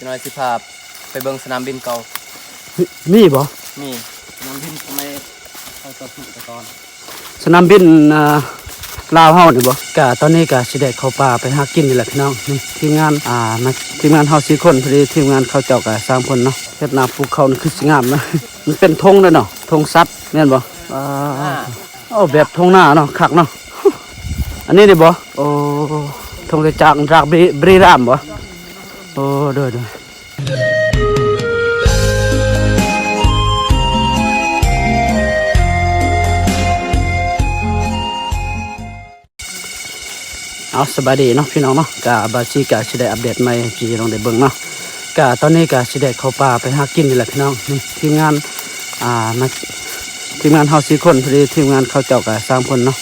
ຈັກໜ່ອຍຊິພາໄປເບິ່ງສະໜາມບິນເກົ່າ. ມີບໍ່? ມີ ສະໜາມບິນສະໄໝເຂົາເຈົ້າສູ້ແຕ່ກ່ອນ. ສະໜາມບິນ ອ່າ ລາວເຮົານີ້ບໍ່? ກະຕອນນີ້ກະຊິໄດ້ເຂົ້າປ່າໄປຫາກິນນີ້ແຫຼະພີ່ນ້ອງ. ນີ້ທີມງານ ອ່າ ມາ ທີມງານເຮົາສີ່ຄົນ ພໍດີທີມງານເຂົາເຈົ້າກະສາມຄົນເນາະ. ເຮັດນາປູກເຂົ້ານີ້ຄືຊິງາມນະ. ມັນເປັນທົ່ງເດ້ເນາະ ທົ່ງສັດແມ່ນບໍ່? ອ່າ ໂອ້ ແບບທົ່ງນາເນາະ ຄັກເນາະ. ອັນນີ້ນີ້ບໍ່? ໂອ້ ທົ່ງໄຊຈາກ ຈາກບຣີ ບຣີຣາມບໍ່? ໂອ້ ໂດຍ ໂດຍ. ເອົາ ສະບາຍດີເນາະພີ່ນ້ອງເນາະ. ກະບ່າວຊີກະຊິໄດ້ອັບເດດໃໝ່ໃຫ້ພີ່ນ້ອງໄດ້ເບິ່ງເນາະ. ກະຕອນນີ້ກະຊິໄດ້ເຂົ້າປ່າໄປຫາກິນນີ້ແຫຼະພີ່ນ້ອງ. ນີ້ທີມງານ ອ່າ ມາ ທີມງານເຮົາສີ່ຄົນ ພໍດີທີມງານເຂົາເຈົ້າກະສາມຄົນເນາະ.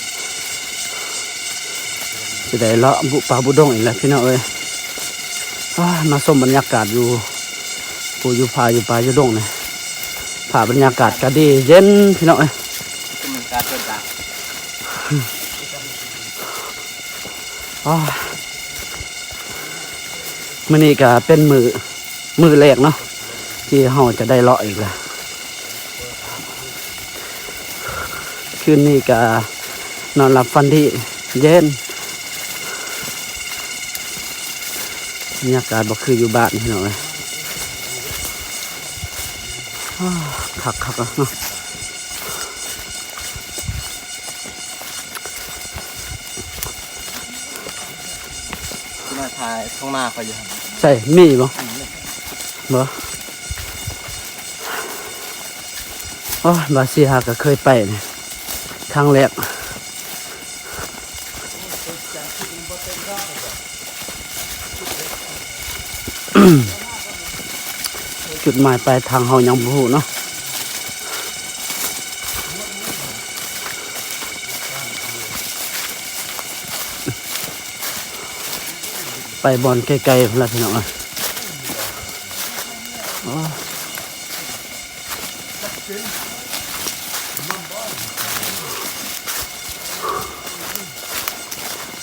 ຊິໄດ້ເລາະບຸປ່າບຸດົງອີກແຫຼະພີ່ນ້ອງເອີຍ. ອ່າ ມາຊົມບັນຍາກາດຢູ່ ຜູ້ຢູ່ປ່າຢູ່ປ່າຢູ່ດົງນີ້. ພາບບັນຍາກາດກະດີເຢັນພີ່ນ້ອງເອີຍ. ບັນຍາກາດເປັນຕາ ອ້າ ມື້ນີ້ກະເປັນມື້ ມື້ແລກເນາະ ທີ່ເຮົາຈະໄດ້ເລາະອີກລະ. ຄືນນີ້ກະນອນຫຼັບຝັນດີເຢັນ. ບັນຍາກາດບໍ່ຄືຢູ່ບ້ານພີ່ນ້ອງເອີຍ. ອ້າ ຄັກໆ ເນາະ. ຊິມາຖ່າຍທົ່ງນາຂ້ອຍຢູ່ຫັ້ນ. ໃສ ມີບໍ່? ອືມ ບໍ່. ໂອ້ຍ ບາເຊຍຫາກະເຄີຍໄປນີ້ ຄັ້ງແລກ. ຈຸດໝາຍປາຍທາງເຮົາຍັງບໍ່ຮູ້ເນາະ. ໄປບ່ອນໄກໆພຸ້ນລະພີ່ນ້ອງເອີຍ. ໂອ້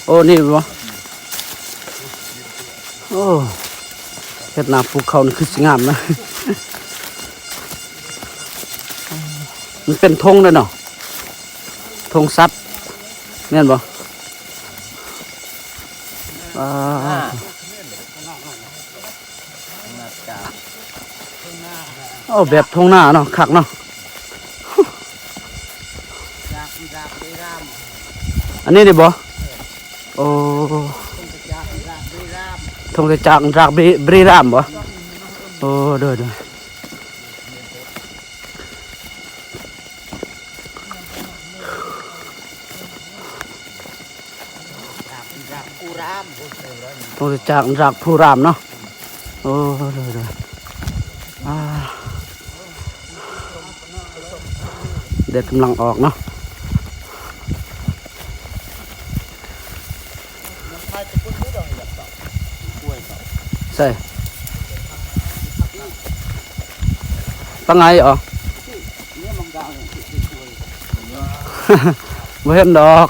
ໂອ້ ນີ້ບໍ່? ໂອ້ ເຮັດນາປູກເຂົ້ານີ້ຄືຊິງາມນະ. ມັນເປັນທົ່ງເດ້ເນາະ ທົ່ງສັດແມ່ນບໍ່? ອ່າ ໂອ້ ແບບທົ່ງນາເນາະ ຄັກເນາະ. ອັນນີ້ນີ້ບໍ່? ໂອ້ ທົ່ງໄຊຈາກ ຈາກບຣີຣາມບໍ່? ໂອ້ ໂດຍ ໂດຍ. ທົ່ງໄຊຈາກ ຈາກພູຣາມເນາະ. ໂອ້ ໂດຍ ໂດຍ. ອ່າ ແດດກຳລັງອອກເນາະ. ໃສ? ປາໄງເອີ? ບໍ່ເຫັນດອກ.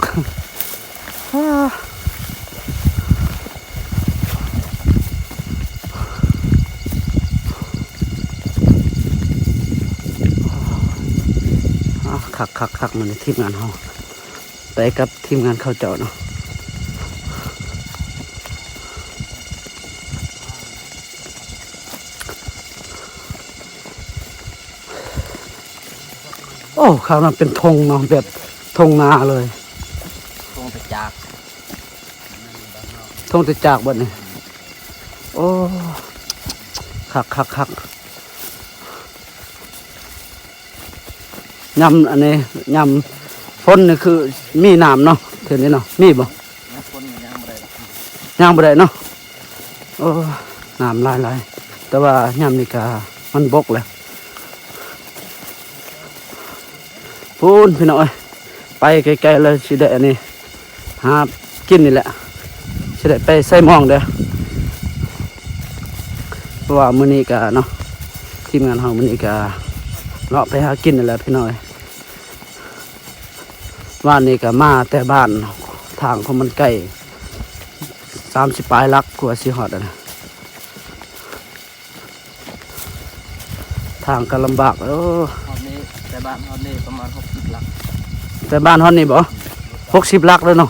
ຄັກໆໆ ມື້ນີ້ທີມງານເຮົາ ໄປກັບທີມງານເຂົາເຈົ້າເນາະ. ໂອ້ ຂ້າງນັ້ນເປັນທົ່ງເນາະ ແບບທົ່ງນາເລີຍ. ທົ່ງໄຊຈາກ ທົ່ງໄຊຈາກບັດນີ້. ໂອ້ ຄັກໆໆ. ຍາມອັນນີ້ ຍາມຝົນນີ້ຄືມີນ້ຳເນາະ ເທື່ອນີ້ເນາະ ມີບໍ່? ຍາມຝົນນີ້ຍ່າງບໍ່ໄດ້ດອກ ຍ່າງບໍ່ໄດ້ເນາະ. ໂອ້ ນ້ຳຫຼາຍໆ ແຕ່ວ່າຍາມນີ້ກະມັນບົກແລ້ວ. ພຸ້ນ ພີ່ນ້ອງເອີຍ ໄປໄກໆ ແລ້ວຊິໄດ້ອັນນີ້ ຫາກິນນີ້ແຫຼະ ຊິໄດ້ໄປໃສ່ມອງເດີ້. ເພາະວ່າມື້ນີ້ກະເນາະ ທີມງານເຮົາມື້ນີ້ກະເລາະໄປຫາກິນນີ້ແຫຼະພີ່ນ້ອງເອີຍ. ວານນີ້ກະມາແຕ່ບ້ານ ທາງຂອງມັນໄກ ສາມສິບປາຍຫຼັກກວ່າຊິຮອດຫັ້ນນະ. ທາງກໍລຳບາກ. ໂອ້ ຮອດນີ້ ແຕ່ບ້ານຮອດນີ້ປະມານຫົກສິບຫຼັກ. ແຕ່ບ້ານຮອດນີ້ບໍ່? ຫົກສິບຫຼັກເລີຍເນາະ.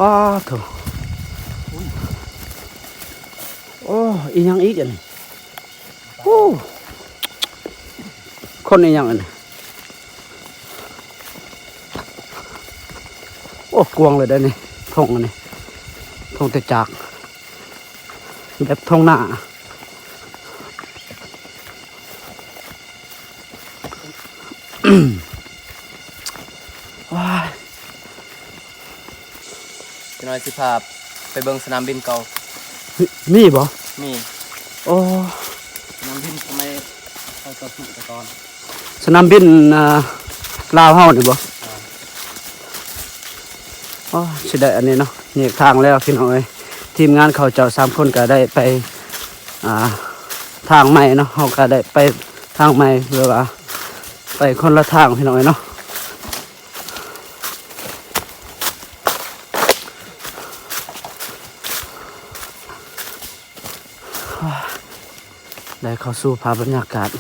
ປ້າໂທ້ ໂອ້ ອີຫຍັງອີກອັນນີ້? ໂອ້ ຄົນອີຫຍັງອັນນີ້? ໂອ້ ກວ້າງເລີຍເດ້ນີ້ ທົ່ງອັນນີ້ ທົ່ງແຕ່ຈາກ ແບບທົ່ງນາ. ວ້າຍ ຈັກໜ້ອຍຊິພາໄປເບິ່ງສະໜາມບິນເກົ່າ. ມີ ມີບໍ່? ມີ. ໂອ້ ສະໜາມບິນສະໄໝເຂົາເຈົ້າສູ້ແຕ່ກ່ອນ. ສະໜາມບິນ ອ່າ ລາວເຮົານີ້ບໍ່? ໂອ້ ຊິໄດ້ອັນນີ້ເນາະ ແຍກທາງແລ້ວພີ່ນ້ອງເອີຍ. ທີມງານເຂົາເຈົ້າສາມຄົນກໍໄດ້ໄປ ອ່າ ທາງໃໝ່ເນາະ, ເຮົາກໍໄດ້ໄປທາງໃໝ່ ຫຼືວ່າໄປຄົນລະທາງພີ່ນ້ອງເອີຍເນາະ. ໄດ້ເຂົ້າສູ່ພາບບັນຍາກາດ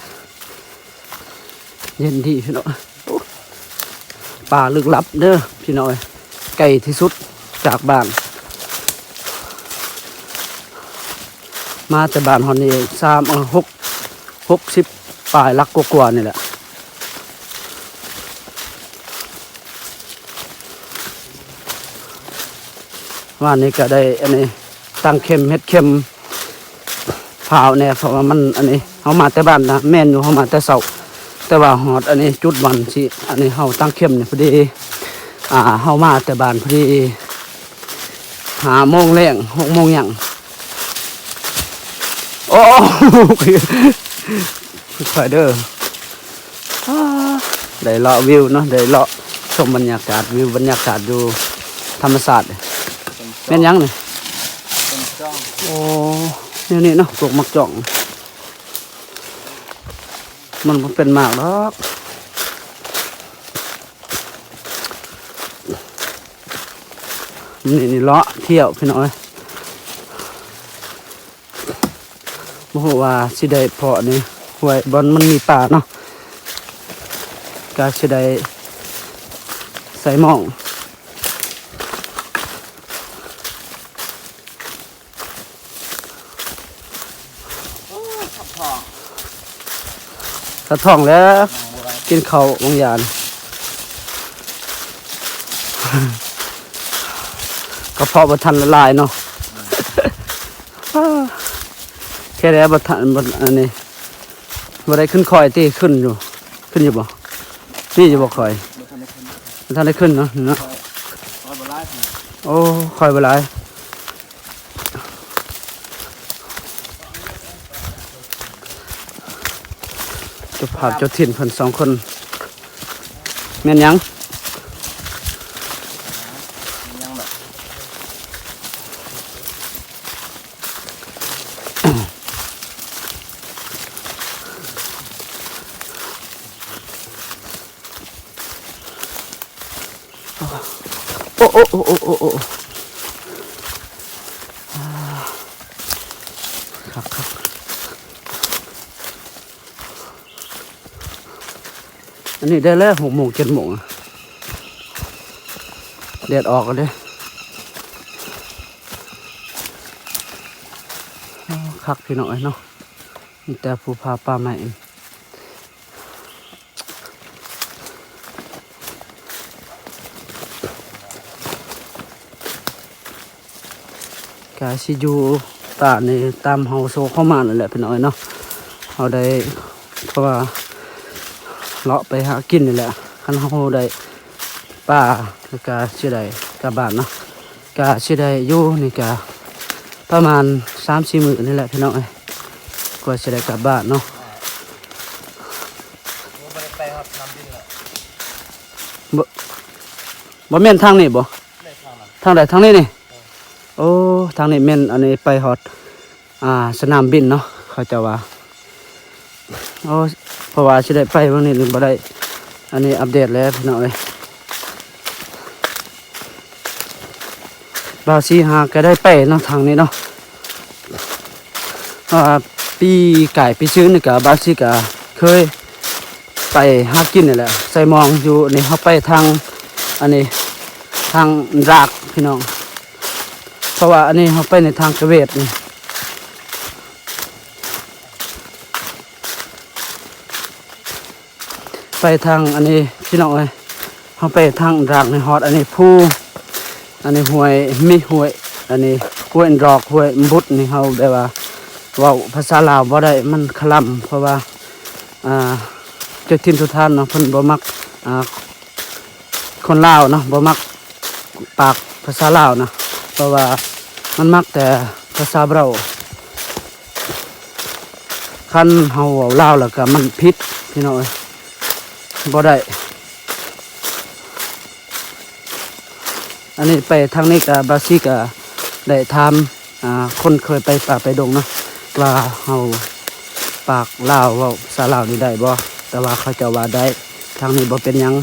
ເຢັນດີພີ່ນ້ອງ. ໂອ້ ປ່າລຶກລັບເດີພີ່ນ້ອງເອີຍ, ໄກທີ່ສຸດຈາກບ້ານ. ມາແຕ່ບ້ານຮອດນີ້ສາມ ເອີ ຫົກ ຫົກສິບປາຍຫຼັກກວ່າໆນີ້ແຫຼະ. ວານນີ້ກໍໄດ້ອັນນີ້ ຕັ້ງເຂັມ ເຮັດເຂັມ ພ້າວແດ່ ເພາະວ່າມັນອັນນີ້ ເຮົາມາແຕ່ບ້ານນະ ແມ່ນຢູ່ ເຮົາມາແຕ່ເຊົ້າ ແຕ່ວ່າຮອດອັນນີ້ ຈຸດວັນຊິອັນນີ້ ເຮົາຕັ້ງເຂັມນີ້ ພໍດີ ອ່າ ເຮົາມາແຕ່ບ້ານພໍດີຫ້າໂມງແລງ ຫົກໂມງຫຍັງ. ໂອ້ ຄ່ອຍເດີ. ອ່າ ໄດ້ເລາະວິວເນາະ ໄດ້ເລາະຊົມບັນຍາກາດ ວິວບັນຍາກາດຢູ່ທຳມະຊາດ. ແມ່ນຫຍັງນີ້? ໂອ້ ແນວນີ້ເນາະ ພວກໝາກຈ້ອງ ມັນບໍ່ເປັນໝາກດອກ. ນີ້ ນີ້ເລາະທ່ຽວພີ່ນ້ອງເອີຍ. ບໍ່ຮູ້ວ່າຊິໄດ້ເພາະນີ້ ຫ້ວຍບ່ອນມັນມີປາເນາະ ກະຊິໄດ້ໃສ່ໝ້ອງ. ໂອ້ຍ ຄັບທ້ອງ ຄັບທ້ອງແລ້ວ ກິນເຂົ້າບາງຢ່າງ ກະເພາະບໍ່ທັນລະລາຍເນາະ. ແຄ່ແລ້ວບໍ່ທັນ ບໍ່ ອັນນີ້ ບໍ່ໄດ້ຂຶ້ນຄອຍຕິ? ຂຶ້ນຢູ່ ຂຶ້ນຢູ່ບໍ່? ມີຢູ່ບໍ່ຄອຍ? ບໍ່ທັນໄດ້ຂຶ້ນ ບໍ່ທັນໄດ້ຂຶ້ນເນາະ ເນາະ. ຄອຍບໍ່ຫຼາຍ ໂອ້ ຄອຍບໍ່ຫຼາຍ. ເຈົ້າພາບເຈົ້າຖິ່ນເພິ່ນສອງຄົນ ແມ່ນຫຍັງ? ໂອ້ ໂອ້ ໂອ້ ໂອ້ ໂອ້ ໂອ້ ຄັກໆ. ອັນນີ້ໄດ້ແລ້ວ ຫົກໂມງ ເຈັດໂມງ ແດດອອກແລ້ວເດ້. ຄັກພີ່ນ້ອງເອີຍເນາະ ມີແຕ່ພູຜາປ່າໄມ້. ກະຊິຢູ່ຕາມນີ້ ຕາມເຮົາໂຊກເຂົ້າມານັ້ນແຫຼະພີ່ນ້ອງເອີຍເນາະ. ເຮົາໄດ້ ເພາະວ່າເລາະໄປຫາກິນນີ້ແຫຼະ ຄັນເຮົາໄດ້ປາ ກະຊິໄດ້ກັບບ້ານເນາະ. ກະຊິໄດ້ຢູ່ນີ້ກະປະມານສາມສີ່ມື້ນີ້ແຫຼະພີ່ນ້ອງເອີຍ ກວ່າຊິໄດ້ກັບບ້ານເນາະ. ບໍ່ ບໍ່ແມ່ນທາງນີ້ບໍ່? ແມ່ນທາງນັ້ນ ທາງໃດ? ທາງນີ້ນີ້? ເອີ ໂອ້ ທາງນີ້ແມ່ນ ອັນນີ້ໄປຮອດ ອ່າ ສະໜາມບິນເນາະ ເຂົາເຈົ້າວ່າ. ໂອ້ ເພາະວ່າຊິໄດ້ໄປມື້ນີ້ບໍ່ໄດ້ ອັນນີ້ອັບເດດແລ້ວພີ່ນ້ອງເອີຍ. ບ່າວສີຫາກະໄດ້ໄປເນາະ ທາງນີ້ເນາະ. ເພາະວ່າປີກາຍປີຊືນນີ້ກະບ່າວສີກະ ເຄີຍໄປຫາກິນນີ້ແຫຼະ ໃສ່ມອງຢູ່ນີ້. ເຮົາໄປທາງ ອັນນີ້ ທາງດາກພີ່ນ້ອງ ເພາະວ່າອັນນີ້ເຮົາໄປໃນທາງກະເວດນີ້. ໄປທາງອັນນີ້ພີ່ນ້ອງເອີຍ ເຮົາໄປທາງດາກນີ້ ຮອດອັນນີ້ພູ ອັນນີ້ຫ້ວຍ ມີຫ້ວຍ ອັນນີ້ຫ້ວຍດອກ ຫ້ວຍບຸດນີ້. ເຮົາແບບວ່າເວົ້າພາສາລາວບໍ່ໄດ້ ມັນຄະລຳ ເພາະວ່າ ອ່າ ເຈົ້າຖິ່ນທຸກທ່ານເນາະ ເພິ່ນບໍ່ມັກ ອ່າ ຄົນລາວເນາະ ບໍ່ມັກປາກພາສາລາວນະ ເພາະວ່າມັນມັກແຕ່ພາສາເບົາ. ຄັນເຮົາເວົ້າລາວແລ້ວກະມັນຜິດພີ່ນ້ອງເອີຍ ບໍ່ໄດ້. ອັນນີ້ໄປທາງນີ້ກະ ບາຊີກະໄດ້ຖາມ ອ່າ ຄົນເຄີຍໄປປ່າໄປດົງເນາະ ວ່າເຮົາປາກລາວ ເວົ້າພາສາລາວນີ້ໄດ້ບໍ່? ແຕ່ວ່າເຂົາເຈົ້າວ່າໄດ້ ທາງນີ້ບໍ່ເປັນຫຍັງ.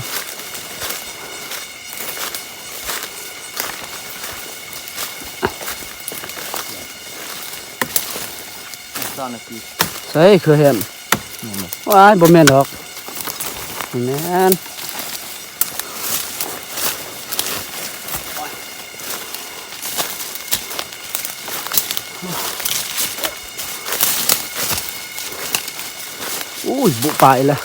ໃສ່ຄືເຫັນ ແມ່ນບໍ່? ວ້າຍ ບໍ່ແມ່ນດອກ ບໍ່ແມ່ນ. ໂອ້ຍ ບຸປາອີກແລ້ວ.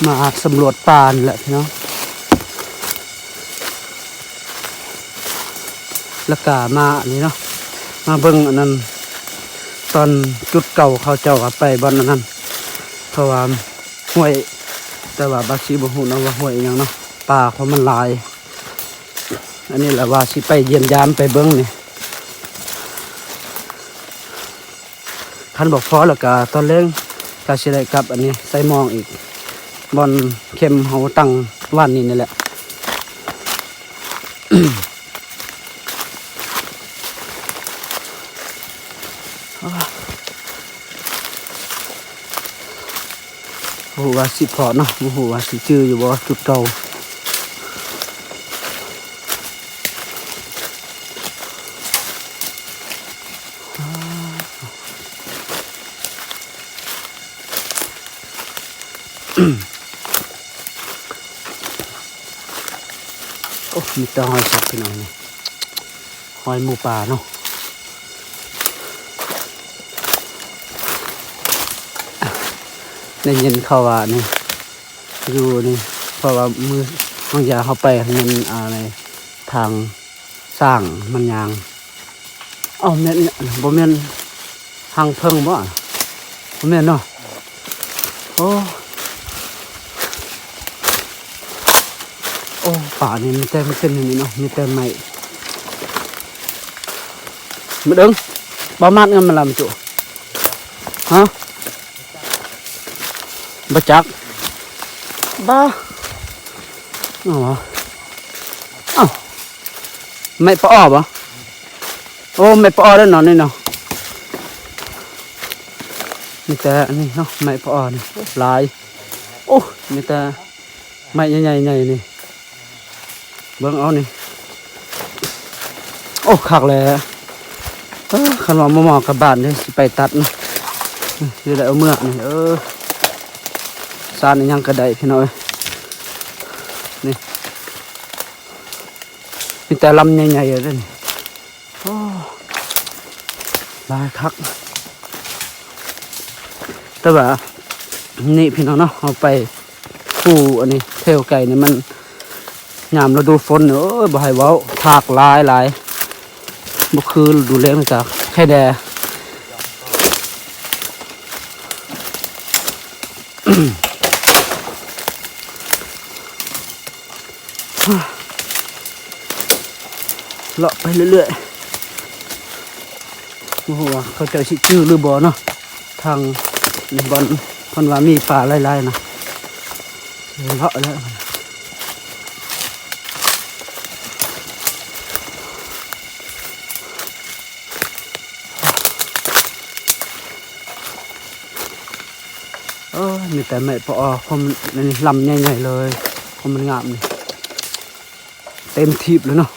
ມາສຳຫຼວດປ່ານີ້ແຫຼະພີ່ນ້ອງ ແລ້ວກະມາອັນນີ້ເນາະ ມາເບິ່ງອັນນັ້ນ ຕອນຈຸດເກົ່າເຂົາເຈົ້າວ່າໄປບ່ອນອັນນັ້ນ ເພາະວ່າຫ້ວຍ ແຕ່ວ່າບາຊິບໍ່ຮູ້ນຳວ່າຫ້ວຍອີ່ຫຍັງເນາະ ປ່າເຂົາມັນຫຼາຍ. ອັນນີ້ລະວ່າຊິໄປຢ້ຽມຢາມໄປເບິ່ງນີ້ ຄັນບໍ່ພໍແລ້ວກະຕອນແລງກະຊິໄດ້ກັບອັນນີ້ໃສ່ມອງອີກ ບ່ອນເຂັມເຮົາຕັ້ງວານນີ້ນີ້ແຫຼະ. ບໍ່ຮູ້ວ່າຊິພໍ້ເນາະ ບໍ່ຮູ້ວ່າຊິຈື່ຢູ່ບໍ່ຈຸດເກົ່າ. ໂອ້ ມີແຕ່ຮອຍສັດພີ່ນ້ອງນີ້ ຮອຍໝູປ່າເນາະ. ໄດ້ຍິນເຂົາວ່ານີ້ ຢູ່ນີ້ ເພາະວ່າມື້ບາງຢ່າງເຮົາໄປ ມັນ ອ່າ ໃນທາງຊ້າງມັນຍ່າງ. ເອົ້າ ແມ່ນ ບໍ່ແມ່ນຮັງເຜິ້ງບໍ່? ບໍ່ແມ່ນເນາະ. ໂອ້ ໂອ້ ປ່ານີ້ມີແຕ່ມັນເປັນແນວນີ້ເນາະ ມີແຕ່ໄມ້. ມາເບິ່ງ ບໍ່ມັດເງິນມາລຳຈຸ ຮະ ບໍ່ຈັກ ບໍ່ ເອົາ ເອົ້າ ໄມ້ປະອໍບໍ່? ໂອ້ ໄມ້ປະອໍເດີເນາະນີ້ເນາະ ມີແຕ່ອັນນີ້ເນາະ ໄມ້ປະອໍນີ້ຫຼາຍ. ໂອ້ ມີແຕ່ໄມ້ໃຫຍ່ໆ ໃຫຍ່ນີ້ ເບິ່ງເອົານີ້ ໂອ້ ຄັກແຫຼະ. ເອີ ຄັນວ່າບໍ່ເໝາະກັບບ້ານເດ້ ຊິໄປຕັດນະ ຊິໄດ້ເອົາເມືອນີ້. ເອີ ສານອີ່ຫຍັງກະໄດ້ພີ່ນ້ອງເອີຍ ນີ້ ມີແຕ່ລຳໃຫຍ່ໆ ເລີຍນີ້. ໂອ້ ຫຼາຍຄັກ ແຕ່ວ່ານີ້ພີ່ນ້ອງເນາະ ເຮົາໄປພູອັນນີ້ ແຖວໄກນີ້ ມັນຍາມລະດູຝົນນີ້ ໂອ້ຍ ບໍ່ໃຫ້ເວົ້າ ທາກຫຼາຍໆ ບໍ່ຄືລະດູແລ້ງນະ ຈະໄຄແດ່. ເລາະໄປເລື້ອຍໆ. ບໍ່ຮູ້ວ່າເຂົາເຈົ້າຊິຈື່ຫຼືບໍ່ເນາະ ທາງບ່ອນເພິ່ນວ່າມີປາຫຼາຍໆນະ ເລາະແລ້ວ. ໂອ້ຍ ມີແຕ່ໄມ້ປະອໍ ຄວາມ ອັນນີ້ລຳໃຫຍ່ໆເລີຍ ຄວາມມັນງາມນີ້ ເຕັມຖີບເລີຍເນາະ.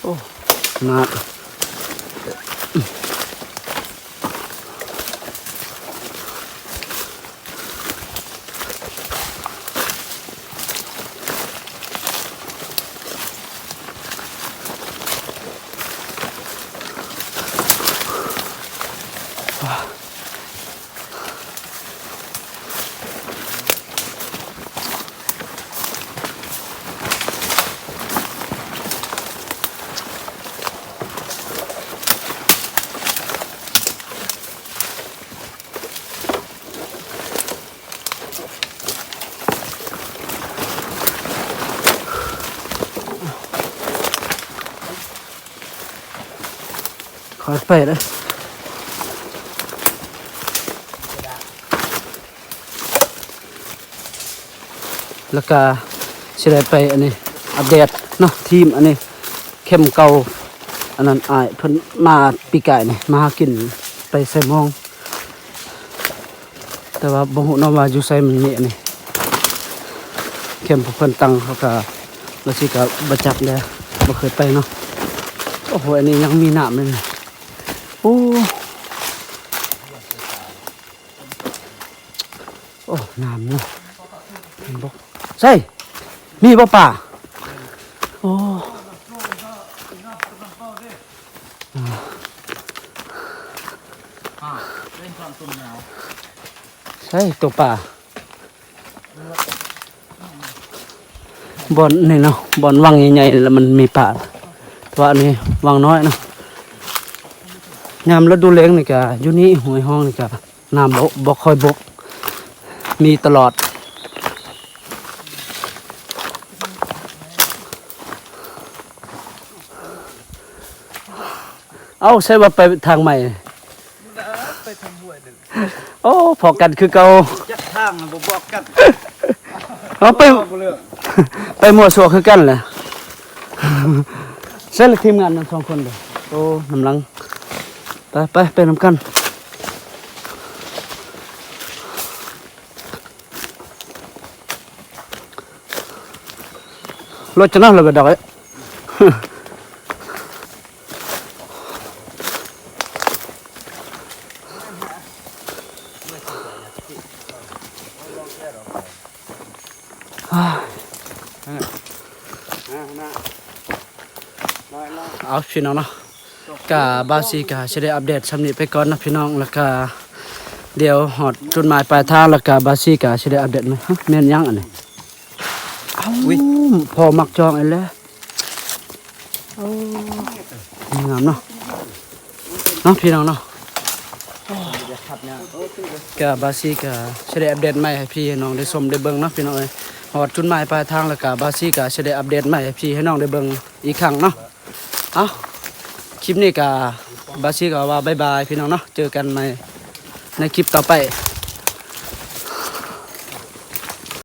ໂອ້ ໜ້າ ຄ່ອຍໄປເດີ ແລ້ວກະຊິໄດ້ໄປອັນນີ້ ອັບເດດເນາະ ທີມອັນນີ້ ແຄມເກົ່າ ອັນນັ້ນ ອ້າຍເພິ່ນມາປີກາຍນີ້ ມາຫາກິນໄປໃສ່ມອງ. ແຕ່ວ່າບໍ່ຮູ້ເນາະວ່າຢູ່ໃສ ມັນມີອັນນີ້ ແຄມພວກເພິ່ນຕັ້ງ ເຂົາກະ ລາວຊິກະບໍ່ຈັກແດ່ ບໍ່ເຄີຍໄປເນາະ. ໂອ້ໂຫ ອັນນີ້ຍັງມີນ້ຳເລີຍ ໂອ້ ໂອ້ ນ້ຳເນາະ ເຫັນບໍ່ ໃສ ມີບໍ່ປາ ໂອ້ ໃສໂຕປາ ບ່ອນນີ້ເນາະ ບ່ອນວັງໃຫຍ່ໆ ແລ້ວມັນມີປາ ແຕ່ວ່າອັນນີ້ວັງນ້ອຍເນາະ. ຍາມລະດູແລ້ງນີ້ກະຢູ່ນີ້ ຫ້ວຍຮ່ອງນີ້ກະ ນ້ຳບໍ່ ບໍ່ຄ່ອຍບົກ ມີຕະຫຼອດ. ເອົ້າ ໃຊ່ວ່າໄປທາງໃໝ່ ໄປທາງຫ້ວຍນັ້ນ ໂອ້ ພໍ້ກັນຄືເກົ່າ ຈັກທາງນະບໍ່ບອກກັນ ເອົາໄປ ບໍ່ເລີກ ໄປມົ້ວຊົ່ວຄືກັນແຫຼະ. ໃຊ່ລະທີມງານທັງສອງຄົນເດີ ໂອ້ ນຳຫຼັງ ໄປ ໄປ ໄປນຳກັນ. ລົດຈະນຳລະເບິດດອກເອີຍ ເອົາ ພີ່ນ້ອງເນາະ ກະບ່າວສີກະຊິໄດ້ອັບເດດຊ່ຳນີ້ໄປກ່ອນເນາະພີ່ນ້ອງ ແລ້ວກະດຽວຮອດຈຸດໝາຍປາຍທາງ ແລ້ວກະບ່າວສີກະຊິໄດ້ອັບເດດໃໝ່. ຮະ ແມ່ນຫຍັງອັນນີ້? ເອົ້າ ພໍ້ມັກຈອງອີກແລ້ວ ໂອ້ ງາມເນາະ ເນາະພີ່ນ້ອງເນາະ. ກະບ່າວສີກະຊິໄດ້ອັບເດດໃໝ່ໃຫ້ພີ່ໃຫ້ນ້ອງໄດ້ຊົມໄດ້ເບິ່ງເນາະພີ່ນ້ອງເອີຍ ຮອດຈຸດໝາຍປາຍທາງ ແລ້ວກະບ່າວສີກະຊິໄດ້ອັບເດດໃໝ່ໃຫ້ພີ່ໃຫ້ນ້ອງໄດ້ເບິ່ງອີກຄັ້ງເນາະ. ເອົ້າ ຄລິບນີ້ກະບ່າວສີກະວ່າບາຍບາຍພີ່ນ້ອງເນາະ ເຈີກັນໃໝ່ໃນຄລິບຕໍ່ໄປ.